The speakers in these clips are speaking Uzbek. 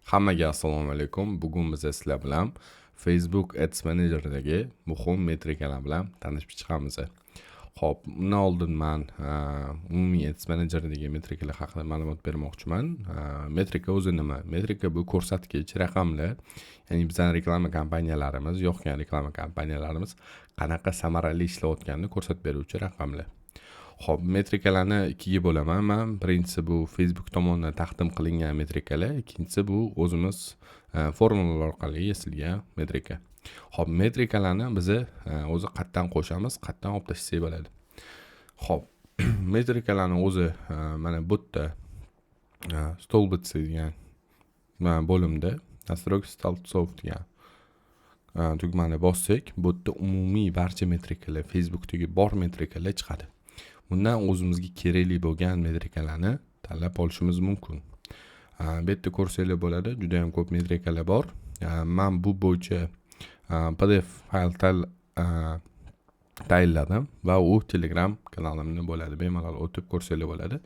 Hammaga assalomu alaykum. Bugun biz sizlar bilan Facebook Ads Manager'dagi muhim metrikalar bilan tanishib chiqamiz. Xo'p, undan oldin man umumiy Ads Manager'dagi metrikalar haqida ma'lumot bermoqchiman. Metrika o'zi nima? Metrika bu ko'rsatkich, raqamlar, ya'ni bizning reklama kompaniyalarimiz, yoqgan reklama kompaniyalarimiz qanaqa samarali ishlayotganini ko'rsatib beruvchi raqamlar. Xo'p, metrikalarni ikkiga bo'laman man. Birinchisi bu Facebook tomonidan taqdim qilingan metrikalar, ikkinchisi bu o'zimiz formulalar orqali yasalgan metrika. Xo'p, metrikalarni biza o'zi qayerdan qo'shamiz, qayerdan olib tashlasak bo'ladi? Xo'p, metrikalarni o'zi mana bu yerda, столбцы degan bo'limda "Настройка столбцов" degan tugmani bossak, bu yerda umumiy barcha metrikalar, Facebookdagi bor metrikalar chiqadi. Bundan o'zimizga kerakli bo'lgan metrikalarni tanlab olishimiz mumkin. Bu yerda ko'rsanglar bo'ladi, juda ham ko'p metrikalar bor. Man bu bo'yicha PDF fayl tayinladim va u Telegram kanalimda bo'ladi. Bemalol o'tib ko'rsanglar bo'ladi.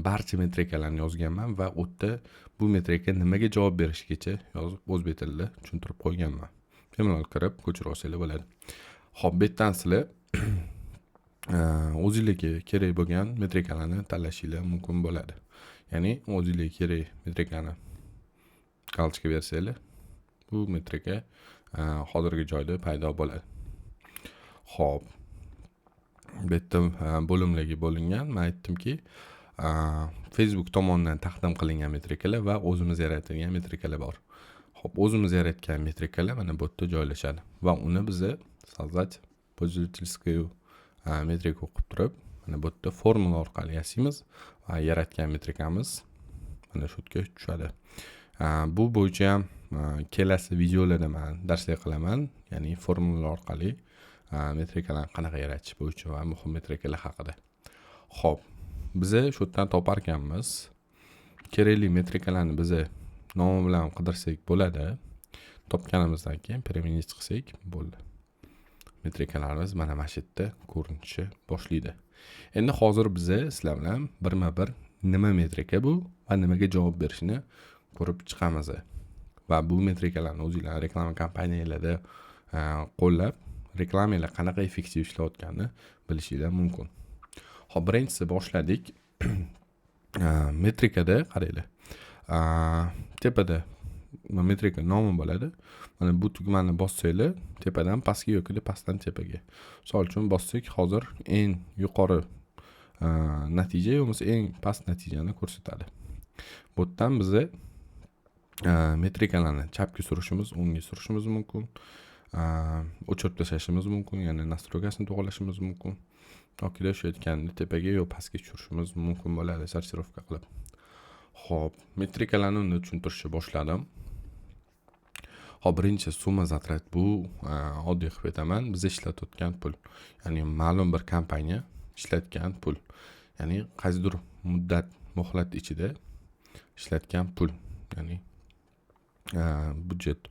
Barcha metrikalarni yozganman va u yerda bu metrika nimaga javob berishigacha yozib, o'zbek tilida tushuntirib qo'yganman. Bemalol kirib ko'chirib olsanglar bo'ladi. Xo'p, bu yerdan sizlar o'zinglarga kerak bo'lgan metrikalarni tanlashinglar mumkin bo'ladi. Ya'ni o'zinglarga kerak metrikani галочка bersanglar, bu metrika hozirgi joyda paydo bo'ladi. Xo'p, bu yerda bo'limlarga bo'lingan. Man aytdimki, Facebook tomonidan taqdim qilingan metrikalar va o'zimiz yaratgan metrikalar bor. Xo'p, o'zimiz yaratgan metrikalar mana bu yerda joylashadi va uni biza "Создать пользовательскую метрику" qilib turib, mana bu yerda formula orqali yasaymiz va yaratgan metrikamiz mana shu yerga tushadi. Bu bo'yicha ham kelasi videolarda man darslik qilaman, ya'ni formulalar orqali metrikalarni qanaqa yaratish bo'yicha va muhim metrikalar haqida. Ho'p, biza shu yerdan topar ekanmiz kerakli metrikalarni. Biza nomi bilan qidirsak bo'ladi. Topganimizdan keyin "Применить" qilsak bo'ldi, metrikalarimiz mana shu yerda ko'rinishni boshlaydi. Endi hozir biza sizlar bilan birma bir nima metrika bu va nimaga javob berishini ko'rib chiqamiz va bu metrikalarni o'zinglar reklama kompaniyalarda qo'llab, reklamanglar qanaqa effektiv ishlayotganini bilishinglar mumkin. Ho'p, birinchisi boshladik. Metrikada qaranglar, tepada metrika nomi bo'ladi. Mana bu tugmani bossanglar, tepadan pastga yoki pastdan tepaga, misol uchun, bossak, hozir eng yuqori natija yo bo'lmasa eng past natijani ko'rsatadi. Bu yerdan biza metrikalarni chapga surishimiz, o'ngga surishimiz mumkin, o'chirib tashlashimiz mumkin, ya'ni настройка sini to'g'irlashimiz mumkin yokida shu aytganimdek tepaga yo pastga tushirishimiz mumkin bo'ladi, сортировка qilib. Ho'p, metrikalarni unda tushuntirishni boshladim. Ho'p, birinchi сумма затрат. Bu oddiy qilib aytaman, biz ishlatayotgan pul, ya'ni ma'lum bir kompaniya ishlatgan pul, ya'ni qaysidir muddat, muhlat ichida ishlatgan pul, ya'ni byudjet.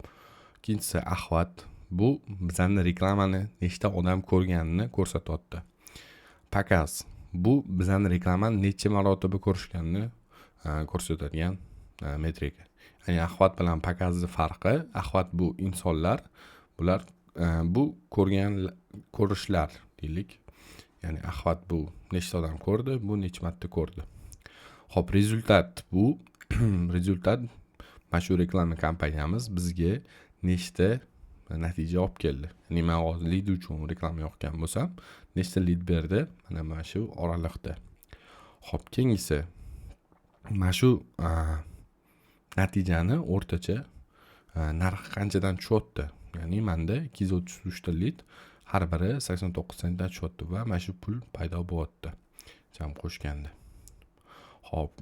Ikkinchisi охват. Bu bizani reklamani nechta odam ko'rganini ko'rsatyapti. Показ. Bu bizani reklamani necha marotaba ko'rishganini ko'rsatadigan metrika. Ya'ni охват bilan показ ni farqi: охват bu insonlar, bular bu ko'rgan, ko'rishlar deylik, ya'ni охват bu nechta odam ko'rdi, bu necha marta ko'rdi. Ho'p, результат. Bu результат mana shu reklama kompaniyamiz bizga nechta natija olib keldi, ya'ni man hozir lid uchun reklama yoqgan bo'lsam, nechta lid berdi mana shu oraliqda. Ho'p, keyingisi mana shu natijani o'rtacha narxi qanchadan tushyapti, ya'ni manda 233 ta lid har biri 89 sentdan tushyapti va mana shu pul paydo bo'lyapti jam qo'shganda. Ho'p,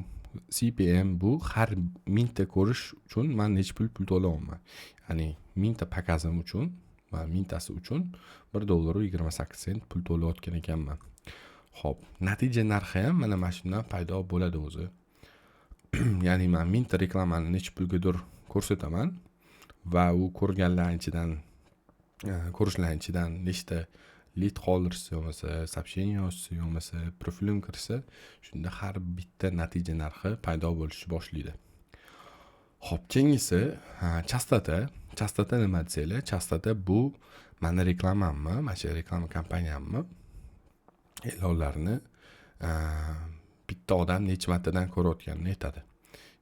CPM. Bu har 1000 ta ko'rish uchun man necha pul to'layapman, ya'ni 1000 ta показ im uchun va 1000 tasi uchun 1 dollaru 28 sent pul to'layotgan ekanman. Ho'p, natija narxi ham mana shundan paydo bo'ladi o'zi, ya'ni man 1000 ta reklamani necha pulgadir ko'rsataman va u ko'rganlar ichidan, ko'rishlar ichidan nechta lid qoldirsa, bo'lmasa сообщение yozsa, bo'lmasa profilim kirsa, shunda har bitta natija narxi paydo bo'lishni boshlaydi. Ho'p. Ho'p, keyingisi частота. Частота nima desanglar, частота bu mani reklamamni, mana shu reklama kompaniyamni e'lonlarini bitta odam necha martadan ko'rayotganini aytadi.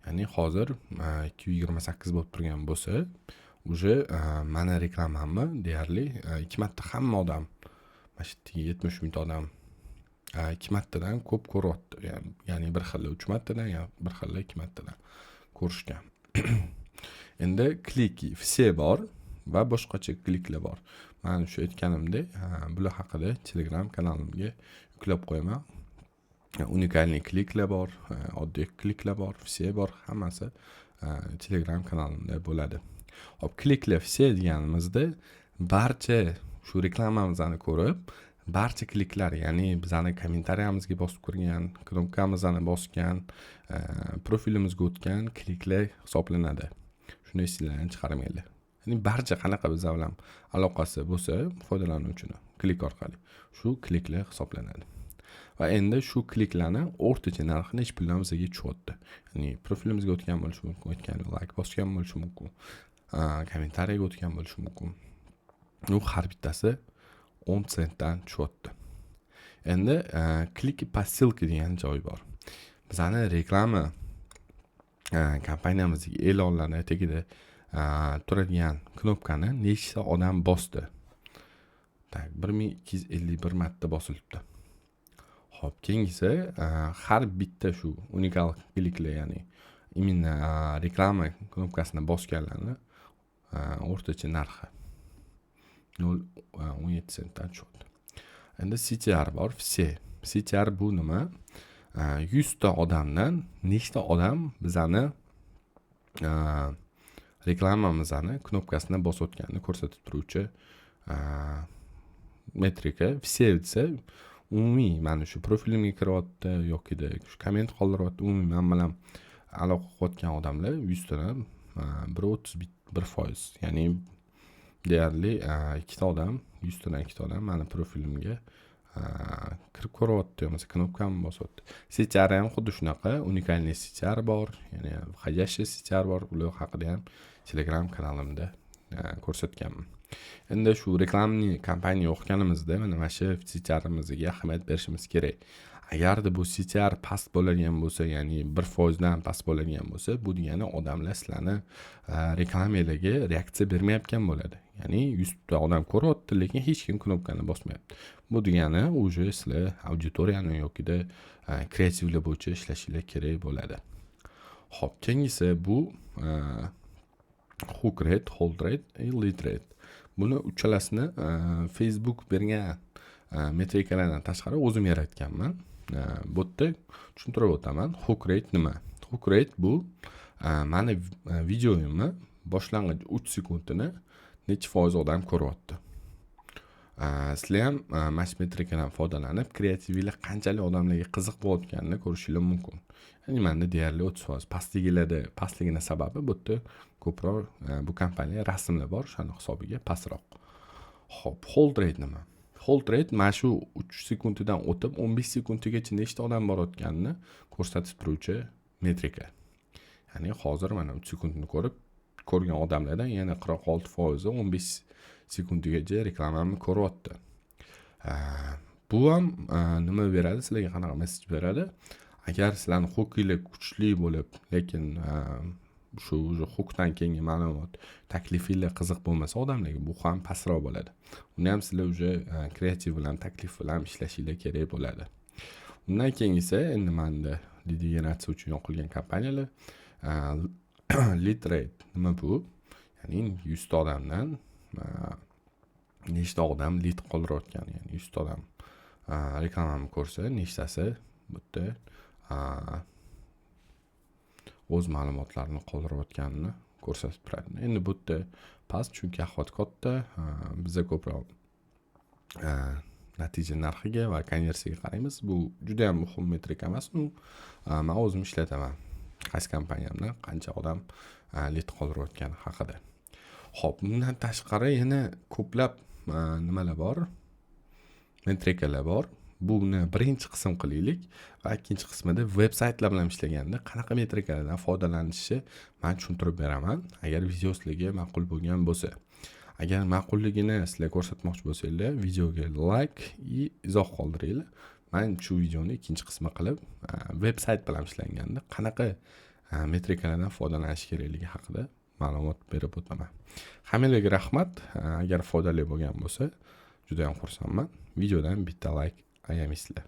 Ya'ni hozir 228 bo'lib turgan bo'lsa, уже mani reklamamni deyarli ikki marta hamma odam, mana shu yerdagi 70 mingta odam ikki martadan ko'p ko'ryapti. Ya'ni bir xil uch martadan, yo bir xil ikki martadan ko'rishgan. Endi клики все bor va boshqacha kliklar bor. Man shu aytganimdek, bular haqida Telegram kanalimga yuklab qo'yaman. Уникальный kliklar bor, oddiy kliklar bor, все bor, hammasi Telegram kanalimda bo'ladi. Hop, kliklar все deganimizda barcha shu reklamamizni ko'rib, barcha kliklar, ya'ni bizani kommentariyamizga bosib kirgan, knopkamizni bosgan, profilimizga o'tgan kliklar hisoblanadi. Shuni esinglardan chiqarmanglar. Ya'ni barcha qanaqa bizlar bilan aloqasi bo'lsa foydalanuvchini klik orqali, shu kliklar hisoblanadi. Va endi shu kliklarni o'rtacha narxi nechi puldan bizga tushyapti? Ya'ni profilimizga o'tgan bo'lishi mumkin, o'tgan layk bosgan bo'lishi mumkin, kommentariyaga o'tgan bo'lishi mumkin. U har bittasi 10 sentdan tushyapti. Endi клики по ссылке degan joy bor. Bizani reklama kompaniyamizdagi e'lonlarni tagida turadigan knopkani nechta odam bosdi? Так, 1251 marta bosilibdi. Ho'p, keyingisi har bitta shu unikal kliklar, ya'ni именно reklama knopkasini bosganlarni o'rtacha narxi 0,17 sentdan tushyapti. Endi CTR bor, все. CTR bu nima? 100 ta odamdan nechta odam bizani reklamamizni knopkasini bosayotganini ko'rsatib turuvchi metrika. Все desa, umumiy mana shu profilimga kiryapti yokida shu komment qoldiryapti, umumiy man bilan aloqa qilayotgan odamlar 100 tadan 1,31%, ya'ni deyarli ikkita odam, 100 tadan ikkita odam mani profilimga kirib ko'ryapti bo'lmasa knopkamni bosyapti. CTR ham xuddi shunaqa, уникальный CTR bor, ya'ni входящий CTR bor. Ular haqida ham Telegram kanalimda ko'rsatganman. Endi shu рекламный kompaniya o'qiganimizda mana shu CTRimizga ahamiyat berishimiz kerak. Agarda bu CTR past bo'ladigan bo'lsa, ya'ni 1 foizdan past bo'ladigan bo'lsa, bu degani odamlar sizlarni reklamanglarga reaksiya bermayotgan bo'ladi. Ya'ni 100 ta odam ko'ryapti, lekin hech kim knopkani bosmayapti. Bu degani уже sizlar auditoriyani yokida kreativlar bo'yicha ishlashinglar kerak bo'ladi. Ho'p, keyingisi bu hook rate, hold rate и lead rate. Buni uchalasini Facebook bergan metrikalardan tashqari o'zim yaratganman. Bu yerda tushuntirib o'taman. Hook rate nima? Hook rate bu mani videoyimni boshlang'ich 3 sekundini necha foiz odam ko'ryapti. Sizlar ham mana shu metrikadan foydalanib, kreativinglar qanchalik odamlarga qiziq bo'layotganini ko'rishinglar mumkin. Ya'ni manda deyarli 30% pastligilarda. Pastligini sababi bu yerda ko'proq bu kompaniya rasmlar bor, o'shani hisobiga pastroq. Ho'p, hold rate nima? Hold rate mana shu 3 sekundidan o'tib 15 sekundigacha nechta odam borayotganini ko'rsatib turuvchi metrika. Ya'ni hozir mana 3 sekundni ko'rib, ko'rgan odamlardan yana 46 foizi 15 sekundigacha reklamamni ko'ryapti. Bu ham nima beradi sizlarga, qanaqa message beradi? Agar sizlarni hukinglar kuchli bo'lib, lekin shu уже hukdan keyingi ma'lumot, taklifinglar qiziq bo'lmasa odamlarga, bu ham pastroq bo'ladi. Uni ham sizlar уже kreativ bilan, taklif bilan ishlashinglar kerak bo'ladi. Undan keyingisi endi manda lead generatsiya uchun yoqilgan kompaniyalar. Lead rate nima bu? Ya'ni 100 ta odamdan nechta odam lead qoldirayotgan, ya'ni 100 ta odam reklamamni ko'rsa, nechtasi bu yerda o'z ma'lumotlarini qoldirayotganini ko'rsatib turadi. Endi bu yerda past, chunki охват katta. Biza ko'proq natija narxiga va konversiyaga qaraymiz. Bu juda yam muhim metrika emas, ну man o'zim ishlataman, qaysi kompaniyamdan qancha odam lid qoldirayotgani haqida. Ho'p, bundan tashqari yana ko'plab nimalar bor, metrikalar bor. Buni birinchi qism qilaylik va ikkinchi qismida veb saytlar bilan ishlaganda qanaqa metrikalardan foydalanishni man tushuntirib beraman, agar video sizlarga ma'qul bo'lgan bo'lsa. Agar ma'qulligini sizlar ko'rsatmoqchi bo'lsanglar, videoga layk и izoh qoldiringlar. Man shu videoni ikkinchi qismi qilib, veb sayt bilan ishlanganda qanaqa metrikalardan foydalanish kerakligi haqida ma'lumot berib o'taman. Hammanglarga rahmat. Agar foydali bo'lgan bo'lsa, juda yam xursandman. Videodan bitta layk ayamaysizlar.